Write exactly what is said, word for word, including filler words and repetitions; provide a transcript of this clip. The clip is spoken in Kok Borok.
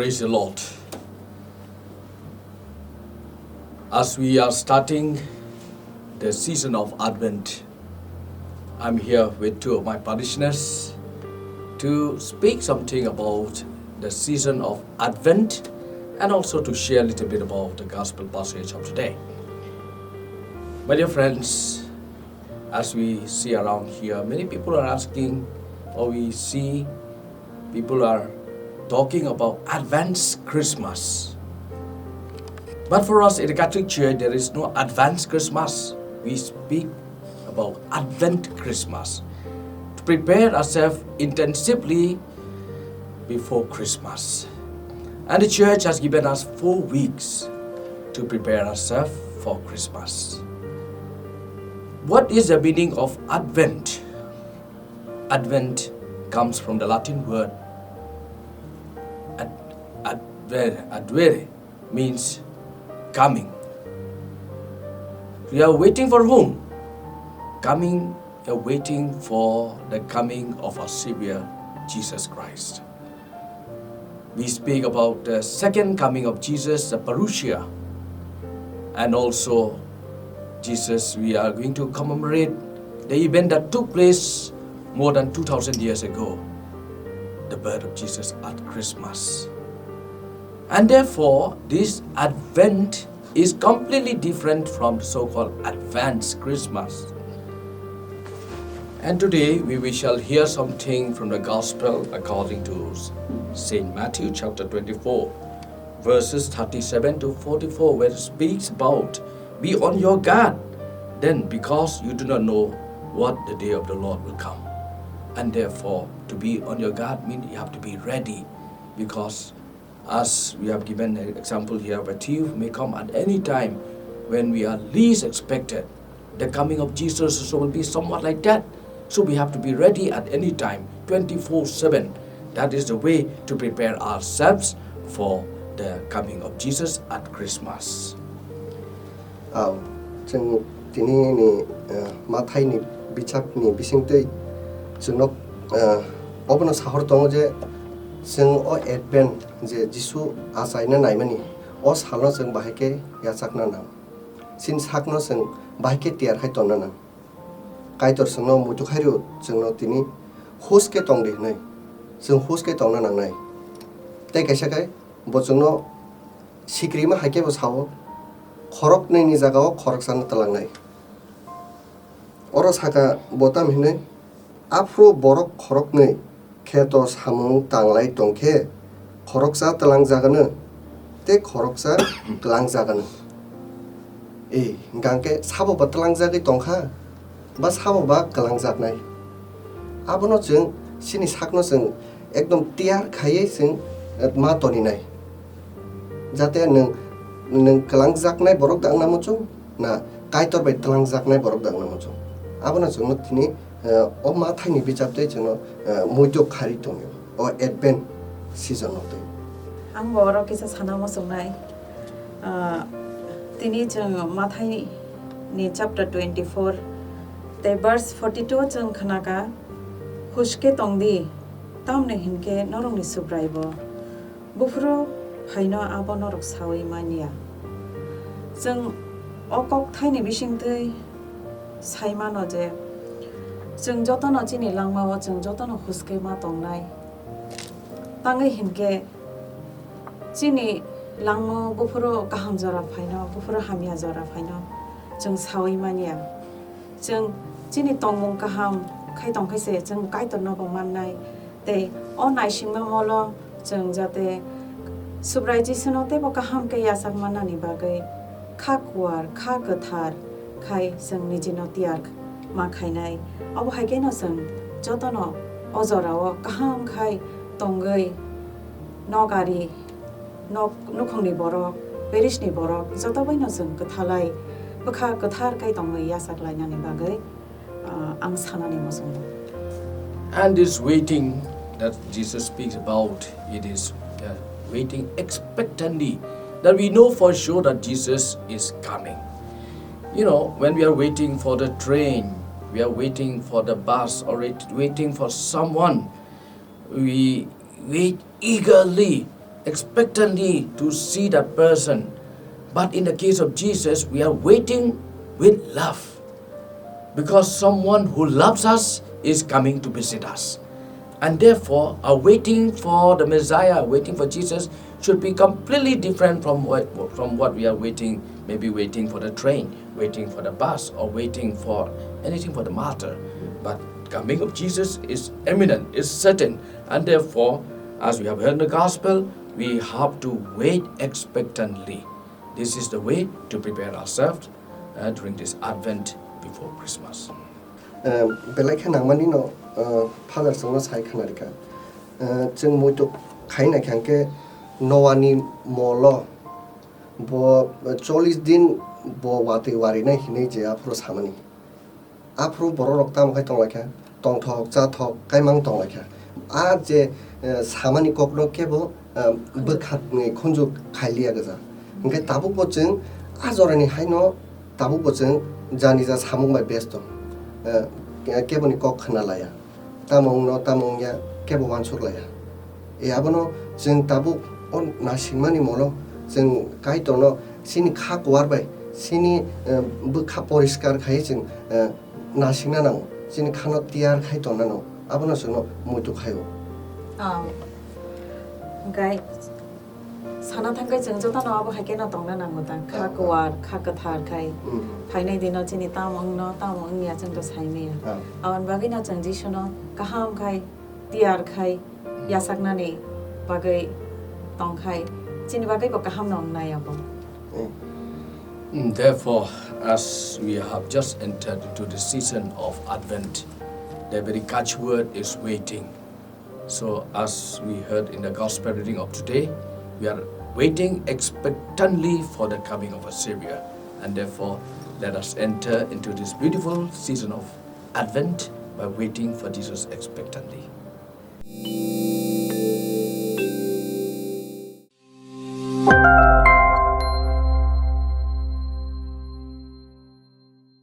Praise the Lord. As we are starting the season of Advent, I'm here with two of my parishioners to speak something about the season of Advent and also to share a little bit about the gospel passage of today. My dear friends, as we see around here, many people are asking, or we see people are talking about advanced Christmas. But for us in the Catholic Church, there is no advanced Christmas. We speak about Advent Christmas, to prepare ourselves intensively before Christmas. And the church has given us four weeks to prepare ourselves for Christmas. What is the meaning of Advent? Advent comes from the Latin word ad, advere, advere means coming. We are waiting for whom? Coming, we are waiting for the coming of our Savior, Jesus Christ. We speak about the second coming of Jesus, the parousia, and also Jesus, we are going to commemorate the event that took place more than two thousand years ago, the birth of Jesus at Christmas. And therefore, this Advent is completely different from the so-called advanced Christmas. And today we, we shall hear something from the Gospel according to Saint Matthew chapter twenty-four, verses thirty-seven to forty-four, where it speaks about, "Be on your guard then, because you do not know what the day of the Lord will come." And therefore, to be on your guard means you have to be ready, because as we have given an example here, a thief may come at any time when we are least expected. The coming of Jesus also will be somewhat like that. So we have to be ready at any time, twenty-four seven. That is the way to prepare ourselves for the coming of Jesus at Christmas. Au, chwng tini ni, eh, Mathai ni bichap ni bisingtwi chwngno, eh, obono sahor tongo je chwng o Advent je Jisu achaina naimani, o salno chwng bahai khe yachakna nang. Chini sakno chwng bahai khe tiyar khai tongna nang. Kaitor chwngno muitu khai rw, chwngno tini hus khe tong di hwnwi. Chwng hus khe tongna nangnai. Tei kaisa khe bo chwngno sikrima hai khe bo sao, khoroknwi ni jaga o khoroksano twlangnai. Oro saka bo tam hinwi, aphuru borok khoroknwi kheto samung tanglai tong khe, khoroksa twlangjagano tei khoroksa twlangjagano. Ei, hwnkha khe sabo ba twlangjagwi tongkha, ba sabo ba kwlangjaknai. Abono chwng chini sakno chwng ekdom tiyar khaiwi chwng, eh, ma toninai. Jate nwng, nwng kwlangjaknai borok da wngna muchung, na Kaitor bai twlangjaknai borok da wngna muchung. Abono chwngno tini, eh, o Mathaini bichap tei chwngno, eh, muitu kharwi tongwi o Advent season o twi. Ang bo oro kisa sana muchungnai. Ah, tini chwng Mathai ni chapter twenty-four tei verse forty-two o chwng khna kha, "Huske tong di, tamni hinkhe norokni Subrai bo buphuru phaino abo norok saui man ya." Chwng o kokthaini bisingtwi sai mano je, chwng jotono chini langmao chwng jotono huske ma tongnai. Tangwi hinkhe, chini langmao buphuru kaham jora phaino, buphuru hamya jora phaino chwng saui man ya. Chwng chini tongmung kaham khai tong khe se chwng Kaitorno bo mannai. Tei o naisingma molo chwng jate Subrai Jisuno teibo kaham khe yachak mannani bagwi kha kuar, kha kwthar khai chwng nijino tiyar ma khainai. Obo hai kheno chwng jotono o jorao kaham khai tongwi nokari, nok, nukhungni borok, parish ni borok joto baino chwng kwthalai, bwkha kwthar khai tongwi yachak lainani bagwi, ah, ang sanani muchungo. And this waiting that Jesus speaks about, it is, uh, waiting expectantly, that we know for sure that Jesus is coming. You know, when we are waiting for the train, we are waiting for the bus, or wait-, waiting for someone, we wait eagerly expectantly to see that person. But in the case of Jesus, we are waiting with love, because someone who loves us is coming to visit us. And therefore, our waiting for the Messiah, waiting for Jesus, should be completely different from what, from what we are waiting, maybe waiting for the train, waiting for the bus, or waiting for anything for the matter. But coming of Jesus is imminent, is certain, and therefore, as we have heard in the gospel, we have to wait expectantly. This is the way to prepare ourselves, uh, during this Advent before Christmas. Eh, belai khe nangmani no, eh, Father chwngno sai khna rikha. Eh, chwng muitu khai naikha hwnkhe Noani molo bo, eh, chollish din bo watwi warinai hinwi je aphuru samani. Aphuru borok rok tamo khai tonglaikha, tongthok, chathok, kaimang tonglaikha. A je, eh, samani kokno kebo, eh, bwkha ni khunju khailiya gwja. Hwnkhe tabukbo chwng a jorani haino tabukbo chwng jani ja samung bai besto. Eh, ke-, keboni kok khna laya. Tamo wngno, tamo wngya, kebo uansuk laya. E abono chwng tabuk o nasingmani molo chwng Kaitorno chini kha kuar bai, chini, eh, bwkha poriskar khai chwng, eh, nasingna nango, chini khano tiyar khai tongna nango, abono chwngno muitu khaio. Ah. Hwnkhe sana thangkhe chwng jotono abo hai kheno tongna nango ta, kha Ah, ah. kuar, kha kwthar khai. Mm. Phainai dino chini tamo wngno, tamo wngya chwngto saimaya. Ah. Aboni bagwino chwng Jisuno kaham khai, tiyar khai, yachaknani bagwi tongkhai, chini bagwibo kahamno wngnai abo. Mm. Mm, therefore, as we have just entered into the season of Advent, the very catchword is waiting. So, as we heard in the gospel reading of today, we are waiting expectantly for the coming of our Savior. And therefore, let us enter into this beautiful season of Advent by waiting for Jesus expectantly.